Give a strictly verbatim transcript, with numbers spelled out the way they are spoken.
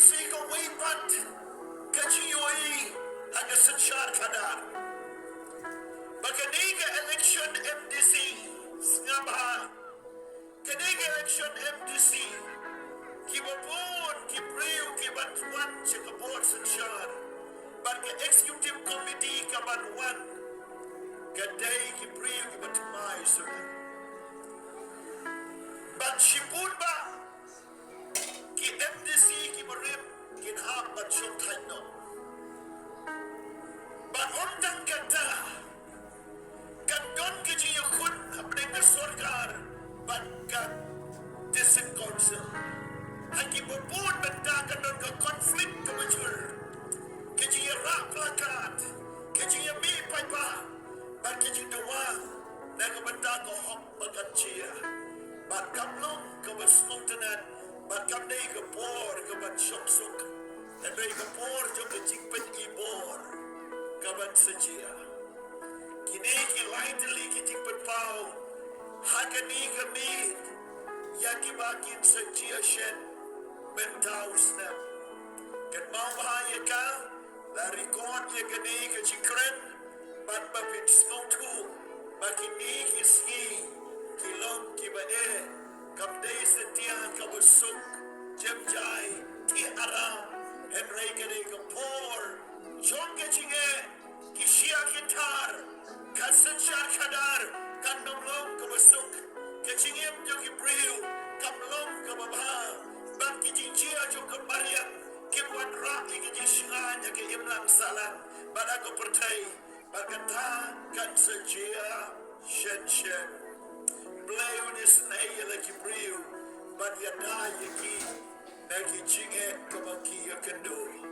Shi kawei pat ka jingïohi ha ka synshar khadar ba kane ka election M D C, sngap bha, kane ka election M D C, kiba bun ki briew kiban wan sha ka bor synshar bad ka executive committee kaban wan, ka dei ki briew kiba thymmai shuh. Bad shibun bah ki M D C kiba rim kin hap ban shongthait noh. Bad ym tang kata, kan don ka jingïakhun hapdeng ka sorkar bad ka District Council. Ha kiba bun bynta kan don ka conflict kaba jur, ka jingïarah placard, ka jingïamih paidbah bad ka jingdawa na ka bynta ka hok ba kan jia. Bad kam long kaba sngewtynnat, bad kam dei ka por kaban shong suk, hynrei ka por jong ka jingpyni bor kaban sa jia. Kine ki lai tylli ki jingpynpaw ha kane ka miet ïa kiba kin sa jia shen mynta u snem. Kynmaw bha ïa ka, la record ïa kane ka jingkren bad ba phin sngewthuh ba kine ki sngi ki long kiba eh, kam dei satia kaba suk, jem jai, ti aram, hynrei ka dei ka por jong ka jingeh, ki shia ki thar, ka synshar khadar kan ym long kaba suk, ka jingim jong ki briew kam long kaba bha, bad ki jingjia jong ka mariang kin wanrah ïa ka jingshngaiñ ha ka imlang sahlang bad ha ka pyrthei, bad kata kan sa jia shen shen. Blei un isynei ïa la ki briew bad ïada ïa ki na ki jingeh kaba ki ïakynduh.